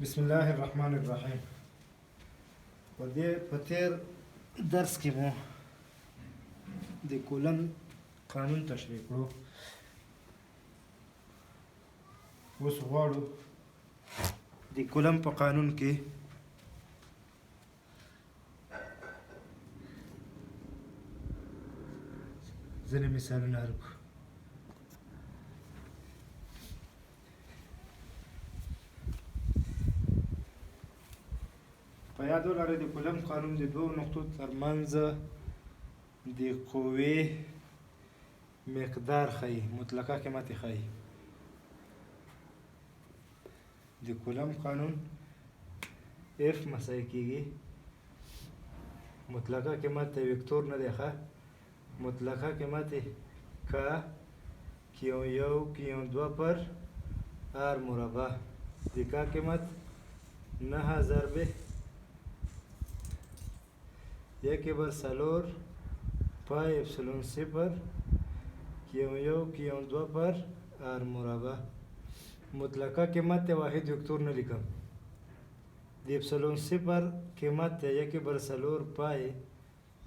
بسم الله الرحمن الرحیم. په دې په تیر درس کې مو د کولن قانون تشریح کړو. اوس غواړو د کولم په قانون کې ځینې مثالونه حل کړو. په یاد ولرئ، د کولم قانون د دوو نقطو ترمنځ د قوې مقدار ښیي، مطلقه قیمت یې ښیي. د کولم قانون اف مساوي کیږي، مطلقه قیمت د وکتور نه دی، ښه، مطلقه قیمت ک کیو یو کیو دوه پر آر مربع. د کا قیمت 9 ضرب یک بر څلور پای اپسلون صفر کیو یو کیو دوه پر آر مربع. مطلقه قیمت واحد وکتور نه لیکم. د اپسلون صفر قیمت یک بر څلور پای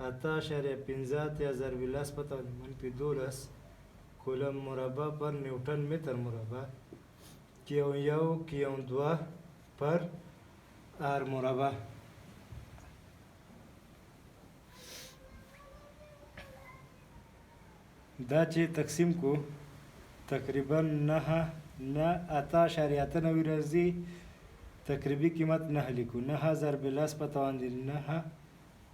8.85 ضرب 10 په توان منفي 12 کولم مربع پر نیوټن متر مربع کیو یو کیو دوه پر آر مربع. دا چې تقسیم کو تقریبا 9 نه 8.98 راځي. تقریبي قیمت 9 لیکو، 9 ضرب 10 په توان د 9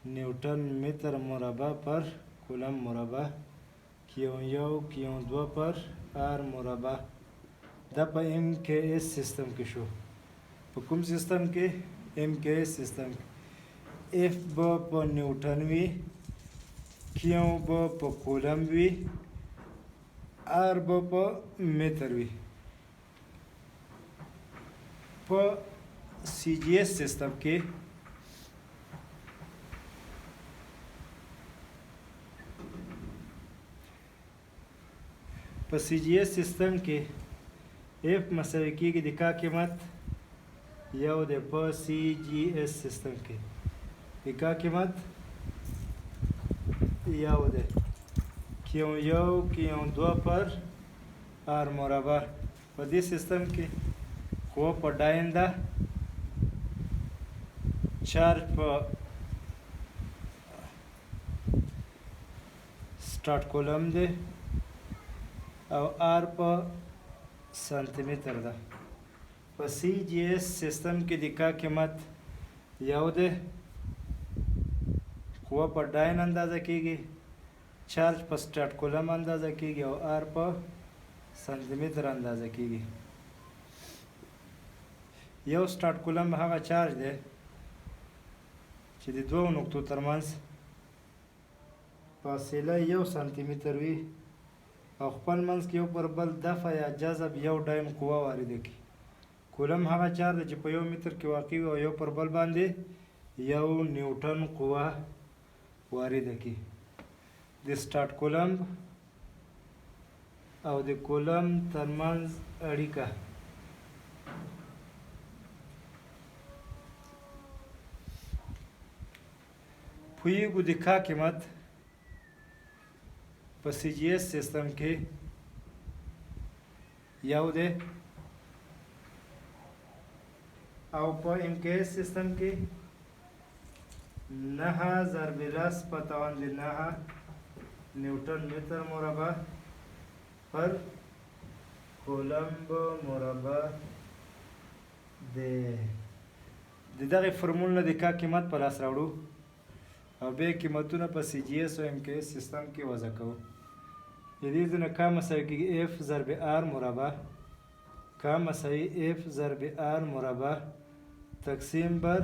نیوټن متر مربع پر کولم مربع کیو یو کیو دوه پر آر مربع. دا په ایم کې ایس سیستم کې شو. په کوم سیستم کې؟ ایم کې ایس سیستم کې. اف به په نیوټن وي، کیو به په کولم وي، آر به په متر وي. په سی جی ایس سیستم کې، په سی جی ایس سیستم کې اف مساوي کیږي د کا قیمت یو دی. په سی جی ایس سیستم کې د کا قیمت یو دی، کیو یو کیو دوه پر آر مربع. په دې سیستم کې قوه په ډاین ده، چارج په سټارټ کولم دی او آر په سانتي متر ده. په سی جی ایس سیستم کې د کا قیمت یو دی، قوه په ډاین اندازه کیږي، چارج په سټارټ کولم اندازه کیږي او آر په سانتي متر اندازه کیږي. یو سټارټ کولم هغه چارج دی چې د دوو نقطو ترمنځ فاصله یو سانتي متر وي او خپل منځ کې یو پر بل دفع یا جذب یو ډاین قوه وارده کړي. کولم هغه چارج دی چې په یو متر کې واقع وي او یو پر بل باندې یو نیوټن قوه وارده کړي. د سټارټ کولمب او د کولم ترمنځ اړیکه. پوهیږو د کا قیمت په سی جی ایس سیستم کې یو دی او په ایم کې ایس سیستم کې 9 ضرب 10 په توان د 9 نیوټن متر مربع پر کولمب مربع دی. د دغه فرمول نه د کا قیمت په لاس راوړو او بیا قیمتونه په سی جی ایس او ایم کې ایس سیستم کې وضع کوو. د دې ځای نه کا مساوي کېږي اف ضرب آر مربع، کا مساوي اف ضرب آر مربع تقسیم بر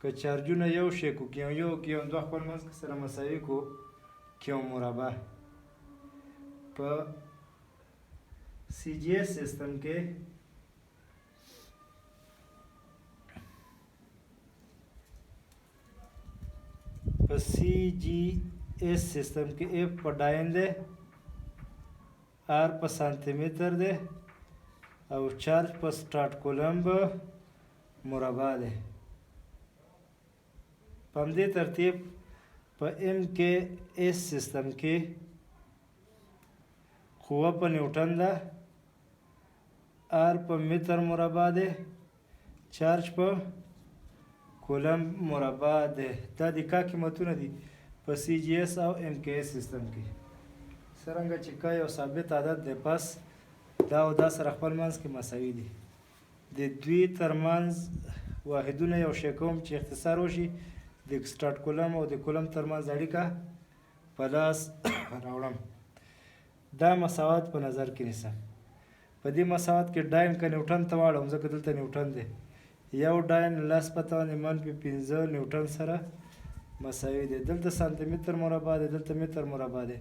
که چارجونه یو شی کو، کیو یو کیو دوه خپل منځ کې سره مساوي کو، کیو مربع. په سی جی ایس سیستم کې، په سی جی ایس سیستم کې اف په ډاین دی، آر په سانتي متر دی او چارج په سټارټ کولمب مربع دی. په همدې ترتیب په ایم کې ایس سیستم کې قوه په نیوټن ده، آر په متر مربع دی، چارج په کولم مربع دی. دا د کا قیمتونه دي په سی جی اس او ایم کې ایس سیستم کې. څرنګه چې کا یو ثابت عدد دی، پس دا او دا سره خپل منځ کې مساوي دي. د دوی ترمنځ واحدونه یو شی کوم چې اختصار وشي، د سټارټ کولم او د کولم ترمنځ اړیکه په لاس راوړم. دا مساوات په نظر کې نیسم. په دې مساوات کې ډاین که نیوټن ته واړوم، ځکه دلته نیوټن دی، یو ډاین لس په توان منفي پنځه نیوټن سره مساوي دی. دلته سانتي متر مربع دی، دلته متر مربع دی.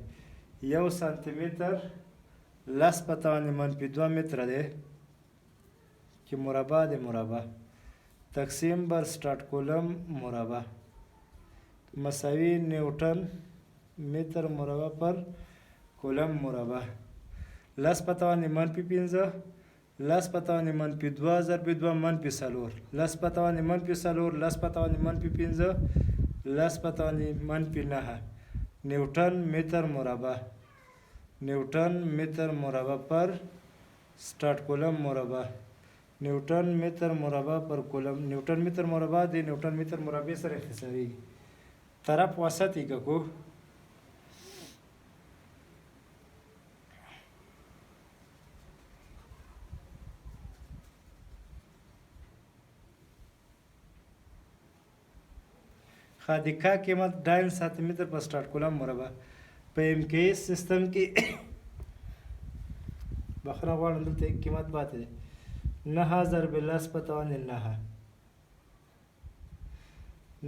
یو سانتي متر لس په توان منفي دوه متره دی چې مربع دی، مربع تقسیم بر سټارټ کولم مربع مساوي نیوټن متر مربع پر کولم مربع. لس په توان منفي پنځه، لس په توان منفي دوه ضرب دوه منفي څلور، لس په توان منفي څلور، لس په توان منفي پنځه، لس په توان منفي نهه نیوټن متر مربع، نیوټن متر مربع پر سټارټ کولم مربع، نیوټن متر مربع پر کولم، نیوټن متر مربع د نیوټن متر مربع سره اختصاریږي. طرف وسط یې کو. ښه، د کا قیمت ډاین سانتي متر پر سټارټ کولم مربع. په ایم کې ایس سیستم کې، بخښنه غواړم، دلته قیمت پاتې دی، نهه ضرب لس په توان نهه،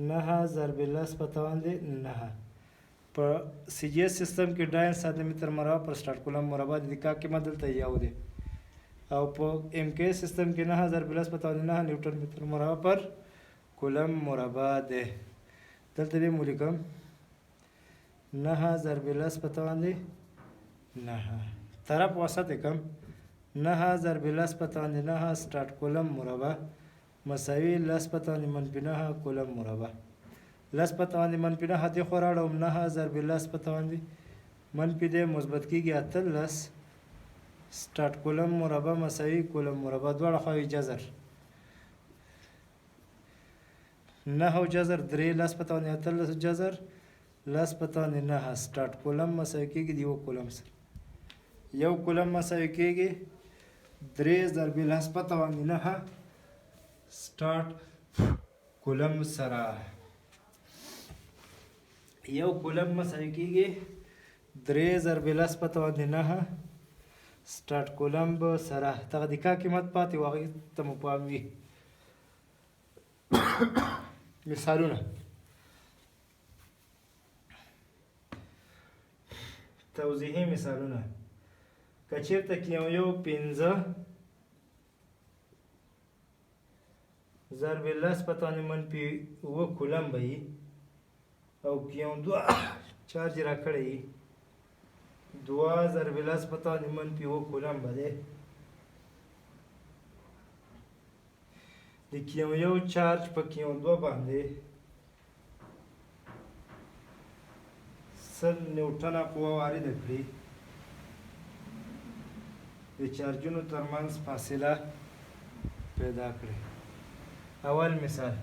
نهه ضرب لس په توان دی نهه. په سی جی ایس سیستم کې ډاین سانتي متر مربع پر سټارټ کولم مربع، د کا قیمت دلته یو دی، او په ایم کې سیستم کې نهه ضرب لس په توان نهه نیوټن متر مربع پر کولم مربع دی. دلته به مو لیکم نهه ضرب لس په توان دی نهه. طرف وسط کم، نهه ضرب لس په توان دی نهه سټارټ کولم مربع مساوي لس په توان منفي نهه کولم مربع. لس په توان دی منفي نهه دې خوا راړوم، نهه ضرب لس په توان دی منفي دی مثبت کېږي 18 سټارټ کولم مربع مساوي کولم مربع. دواړه خواوې جذر، نهه جذر درې، لس په توان 18 جذر لس په توان نهه سټارټ کولم مساوي کېږي د یو کولم سره. یو کولم مساوي کېږي درې ضرب لس په توان نهه سټارټ کولم سره. یو کولم مساوي کېږي درې ضرب لس په توان نهه سټارټ کولم به سره. دغه د کا قیمت پاتې و، هغې ته مو پام وي. مثالونه، توضیحي مثالونه. که چېرته کې یو یو پنځه ضرب لس په توان منفي اووه کولم به وي، او که یو دوه چارج راکړی وي، دوه ضرب لس په توان منفي اووه کولم به دی، د کیو یو چارج په کیو دوه باندې 100 نیوټنه قوه وارده کړي، د چارجونو ترمنځ فاصله پیدا کړي. اول مثال،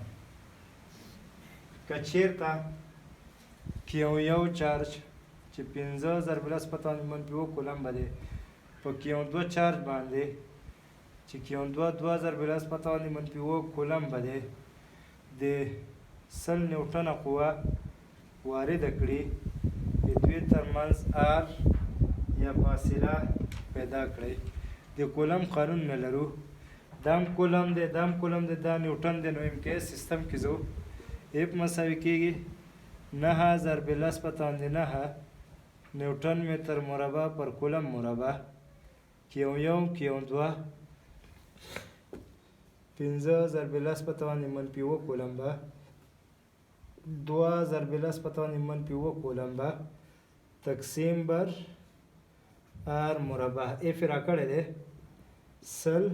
که چیرته کیو یو چارج چې پنځه ضرب لس په توان منفي اووه کولم به دی، په کیو دوه چارج باندې چې کیو دوه دوه ضرب لس په توان منفي اووه کولم به دی، د 100 نیوټنه قوه وارده کړي، د دوی ترمنځ آر یا فاصله پیدا کړئ. د کولم قانون نه لرو، دام کولم دی، دام کولم دی، دا نیوټن دی، نو ایم کې سیستم کې ځو. اف مساوي کېږي نهه ضرب لس په توان د نهه نیوټن متر مربع پر کولم مربع. کیو یو کیو دوه پنځه ضرب لس په توان د منفي اووه کولم به، دوه ضرب لس په توان د منفي اووه کولم به تقسیم بر آر مربع. اف راکړی دی 100.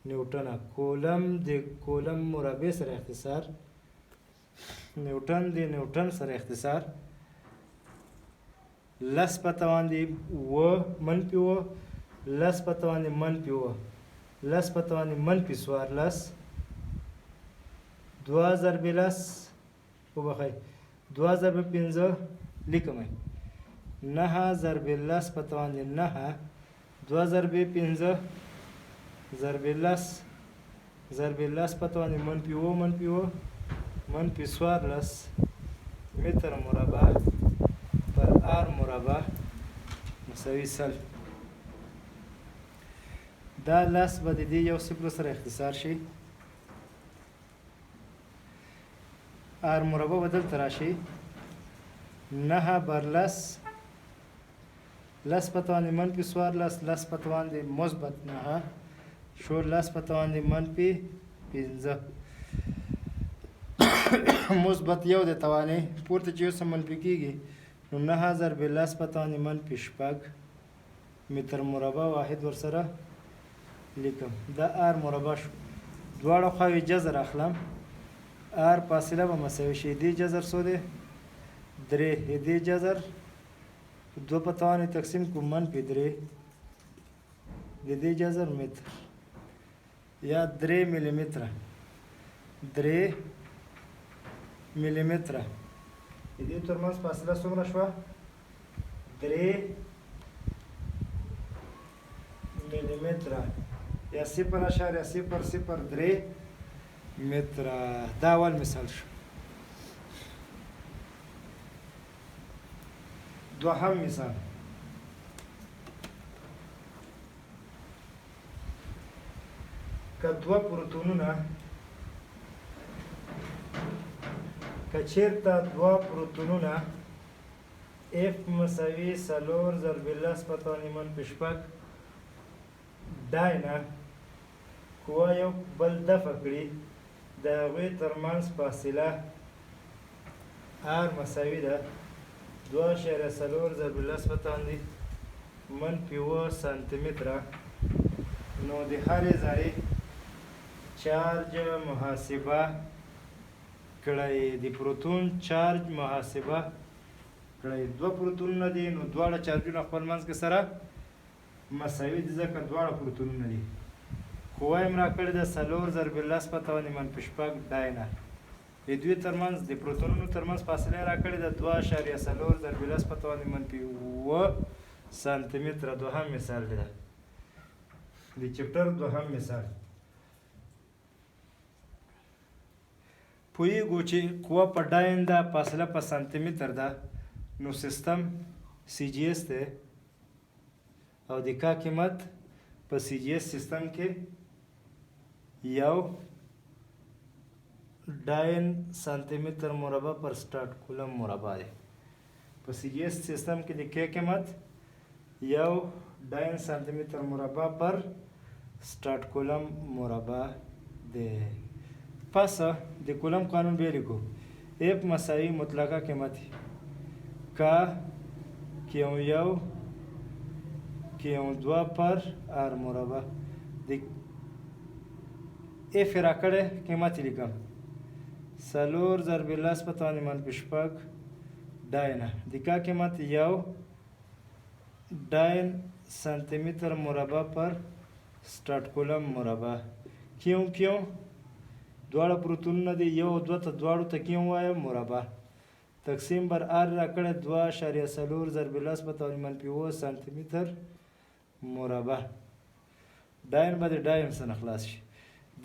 نیوټنه. کولم د کولم مربع سره اختصار، نیوټن د نیوټن سره اختصار، لس په توان دی اووه منفي اووه، لس په توان دی منفي اووه، لس په توان دی منفي 14، دوه ضربې لس، وبخښئ، دوه ضربې پنځه لیکم یې، نهه ضربې لس په توان دی نهه، دوه ضربې پنځه ضربې لس ضربې لس په توان دی منفي اووه منفي اووه منفي 14 متر مربع پر آر مربع مساوي 100. دا لس به د دې یو صفر سره اختصار شي، آر مربع به دلته راشي، نهه بر لس، لس په توان دی منفي 14، لس په توان دی مثبت نهه شو، لس په توان دی منفي پنځه، مثبت یو د توانې پورته چې یو څه منفي کېږي، نو نهه ضرب لس په توان دی منفي شپږ متر مربع واحد ورسره لیکم. دا آر مربع شو. دواړه خواوې جذر اخلم، آر فاصله به مساوي شي، دې جذر څو دی؟ درې. دې جذر دوه په توان تقسیم کوم، منفي درې د دې جذر متر یا درې ملي متره، درې ملي متره. د دې ترمنځ فاصله څومره شوه؟ درې ملي متره یا 0.003 متره. دا اول مثال شو. دوهم مثال، که دوه پروتونونه، که چیرته دوه پروتونونه اف مساوي څلور ضرب لس په توان منفي شپږ ډاینه قوه یو بل دفع کړي، د هغوی ترمنځ فاصله آر مساوي ده 2.4 ضرب لس په توان دي منفي اووه سانتي متره، نو د هرې ذرې چارج محاسبه کړئ. د پروتون چارج محاسبه کړئ. دوه پروتونونه دي، نو دواړه چارجونه خپل منځ کې سره مساوي دي، ځکه دواړه پروتونونه دي. قوه یې هم راکړې ده څلور ضرب لس په توان منفي شپږ ډاینه. د دوی ترمنځ، د پروتونونو ترمنځ فاصله یې راکړې ده 2.4 ضرب لس په توان منفي اووه سانتي متره. دوهم مثال دی دا د چپټر دوهم مثال. پوهېږو چې قوه په ډاین ده، فاصله په سانتي متر ده، نو سیستم سی جي اس دی او د کا قیمت په سی جي اس سیستم کې یو ډاین سانتي متر مربع پر سټارټ کولم مربع دی. په سی جي اس سیستم کې د کې قیمت یو ډاین سانتي متر مربع پر سټارټ کولم مربع دی. پس د کولم قانون بیا لیکو، اف مساوي مطلقه قیمت کا کیو یو کیو دوه پر آر مربع. د اف راکړی قیمت لیکم څلور ضرب لس په توان منفي شپږ ډاینه، د کا قیمت یو ډاین سانتي متر مربع پر سټارټ کولم مربع. کیو کیو دواړه پروتونونه دي، یو دوه ته دواړو ته کیو وایم، مربع تقسیم بر آر راکړی 2.4 ضرب لس په توان منفي اووه سانتي متر مربع. ډاین به د ډاین سره خلاص شي،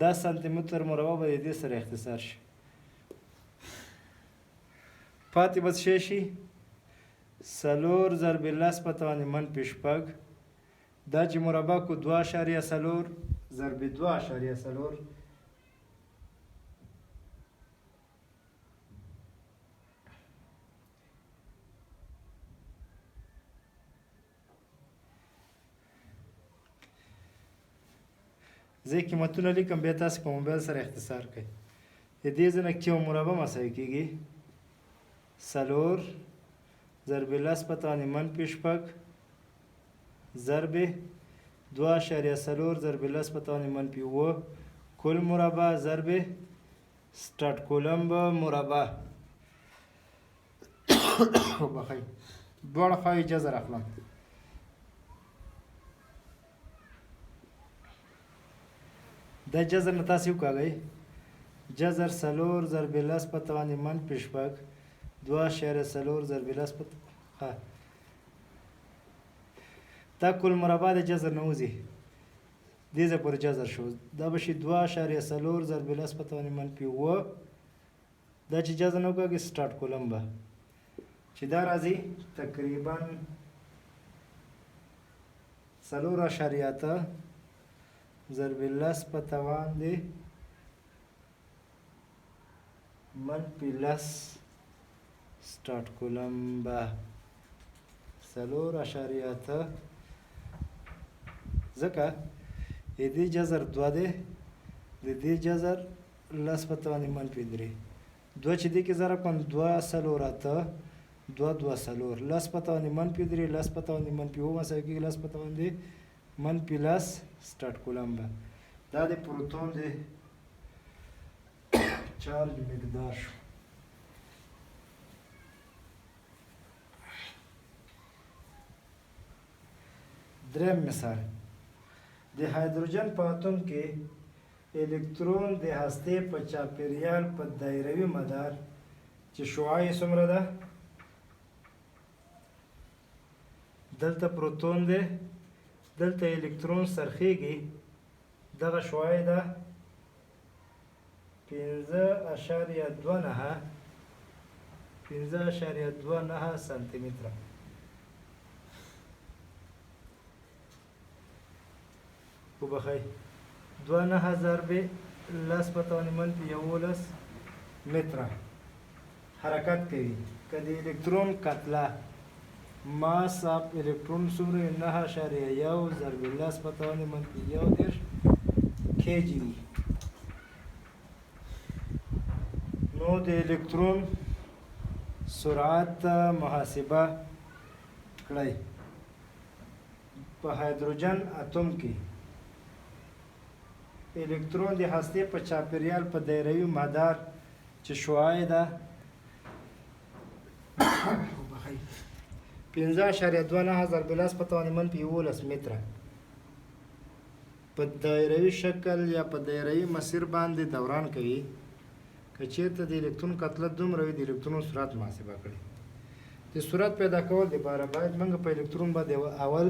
دا سانتي متر مربع به د دې سره اختصار شي، پاتې به څه شي؟ څلور ضرب لس په توان منفي شپږ، دا چې مربع کو 2.4 ضرب 2.4 زه قیمتونه لیکم، بیا تاسو په موبایل سره اختصار کړئ. د دې ځای نه کیو مربع مساوي کېږي څلور ضرب لس په توان منفي شپږ ضرب 2.4 ضرب لس په توان منفي اووه کل مربع ضرب سټارټ کولمب مربع. وبخښئ، دواړه خواوې جذر اخلم. دا جذر نه تاسو وکاږئ، جذر څلور ضرب لس په توان منفي شپږ، 2.4 ضرب لس په، ښه، دا کل مربع د جذر نه وځي، دې ځای پورې جذر شو. دا به شي 2.4 ضرب لس په توان منفي اووه. دا چې جذر نه وکاږي، سټارټ کولم به چې دا راځي تقریبا 4.8 ضرب لس په توان دی منفي لس سټارټ کولمبه، 4.8، ځکه د دې جذر دوه دی، د دې جذر لس په توان منفي درې. دوه چې دې کې ضرب کړم، دوه څلور اته، دوه دوه څلور، لس په توان منفي درې، لس په توان منفي اووه مساوي کېږي لس په توان دی منفي لس سټارټ کولمبه. دا د پروتون دی چارج مقدار شو. دریم مثال، د هایدروجن په اتوم کې الکترون د هستې په چاپیریال په دایروي مدار چې شعاع یې څومره ده؟ دلته پروتون دی، دلته الکترون څرخیږي، دغه شعاع ده 5.29، 5.29 سانتي متره. وبخښئ، 29 ضرب لس په توان منفي 11 متره حرکت کوي. که د الکترون کتله، mass of electron، څومره وي؟ 9.1 ضرب لس په توان منفي 31 kg وي، نو د الکترون سرعت محاسبه کړئ. په هایدروجن اتوم کې الکترون د هستې په چاپیریال په دایروي مدار چې شعاع ده 5.29 ضرب لس په توان منفي 11 متره په دایروي شکل یا په دایروي مسیر باندې دوران کوي. که چیرته د الکترون کتله دومره وي، د الکترون سرعت محاسبه کړئ. د سرعت پیدا کول دپاره باید موږ په الکترون باندې اول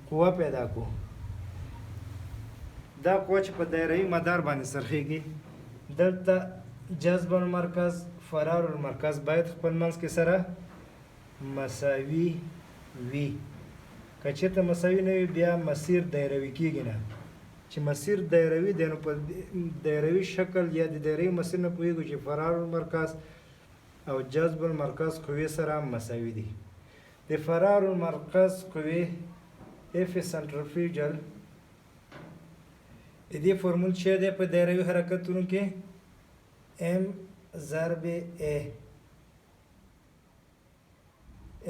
قوه پیدا کو. دا قوه چې په دایروي مدار باندې څرخیږي، دلته جذب المرکز، فرار المرکز باید خپل منځ کې سره مساوي وي. که چېرته مساوي نه وي، بیا مسیر دایروي کېږي نه. چې مسیر دایروي دی، نو په دایروي شکل یا د دایروي مسیر نه پوهېږو چې فرار المرکز او جذب المرکز قوې سره مساوي دي. د فرار المرکز قوې، F centrifugal، د دې فورمول چې دی په دایروي حرکتونو کې M ضرب A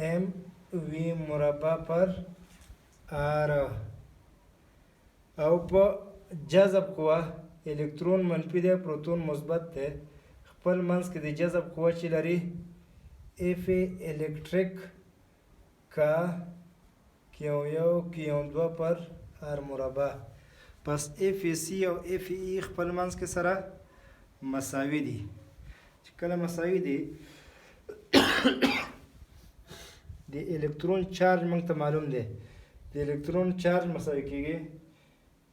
M V مربع پر R. او په جذب قوه، الکترون منفي دی، پروتون مثبت دی، خپل منځ کې د جذب قوه چې لري، F electric K Q یو Q دوه پر R مربع. پس F C او F E خپل منځ کې سره مساوي دي. چې کله مساوي دي، د الکترون چارج موږ ته معلوم دی. د الکترون چارج مساوي کیږي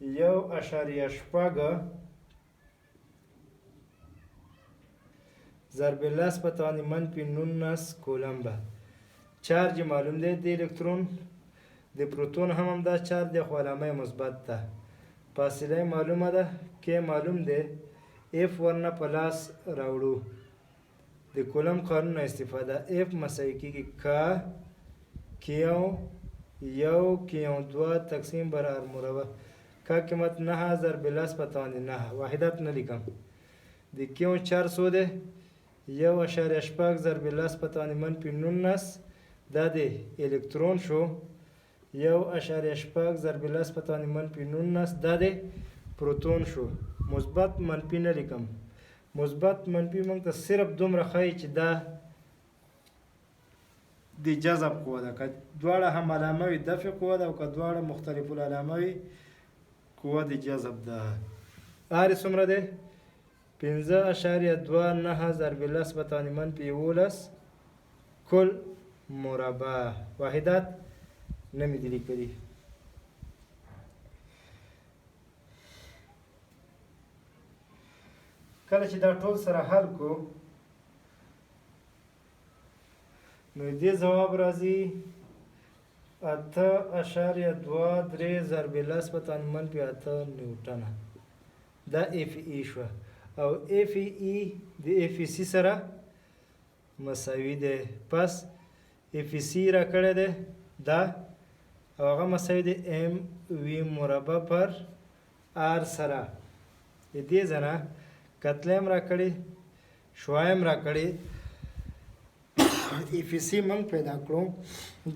1.6 ضرب لس په توان منفي 19 کولمبه. چارج معلوم دی د الکترون. د پروتون هم همدا چارج دی، خو علامه یې مثبت ده. فاصله یې معلومه ده، K معلوم دی، F ورنه په لاس راوړو. د کولم قانون نه استفاده، F مساوي کیږي K Q یو Q دوه تقسیم بر R مربع. K قیمت نهه ضرب لس په توان نهه، واحدات نه لیکم. د Q چارج څو دی؟ 1.6 ضرب لس په توان منفي 19. دا د الکترون شو. 1.6 ضرب لس په توان منفي 19. دا دی پروتون شو. مثبت منفي نه لیکم، مثبت منفي موږ ته صرف دومره ښایي چې دا د جذب قوه ده. که دواړه هم علامه وي دفع قوه ده، او که دواړه مختلف العلامه وي قوه د جذب ده. آر یې څومره دی؟ 5.29 ضرب لس په توان منفي 11 کل مربع. واحدات نه مې دي لیکلي. کله چې دا ټول سره حل کو نو دې ځواب راځي 8.23 ضرب لس په توان منفي 8 نیوټنه. دا اف ای شوه، او اف ای د اف سی سره مساوي دی. پس اف سی را کړی دی دا، او هغه مساوي دی ام وی مربع پر آر سره. د دې ځنه کتله هم راکړې، شعاع هم راکړې، اف سی موږ پیدا کړو.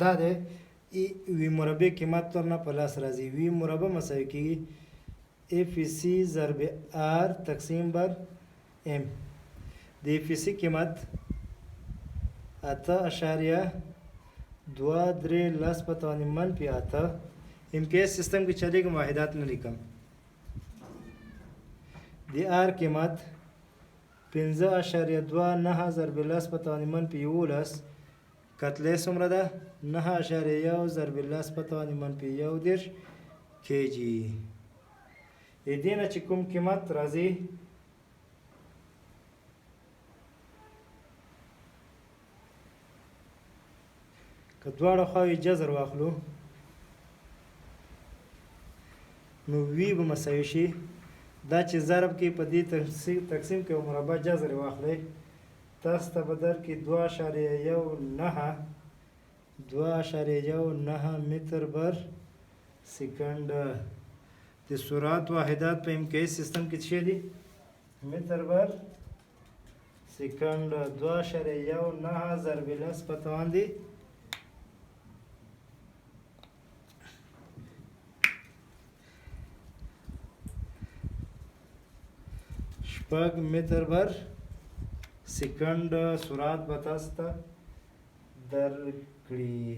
دا دی وی مربع قیمت ورنه په لاس راځي. وی مربع مساوي کېږي اف سی ضرب آر تقسیم بر ام. د اف سی قیمت 8.23 لس په توان منفي 8. ام پی اس سیستم کې چلېږم، واحدات نه لیکم. د آر قیمت 5.29 ضرب لس په توان منفي 11. کتلې څومره ده؟ 9.1 ضرب لس په توان منفي 31 کی جي. د دې نه چې کوم قیمت راځي که دواړه خواوې جذر واخلو نو وی به مساوي شي. دا چې ضرب کې په دې تقسیم کې مربع جذر واخلئ، تاسو ته به درکړي 2.19، 2.19 متر بر سیکنډ. د سرعت واحدات په ام کې سیستم کې څه دي؟ متر بر سیکنډ. 2.19 ضرب لس په توان دي 6 متر بر سیکنډ سرعت به تاسو ته درکړي.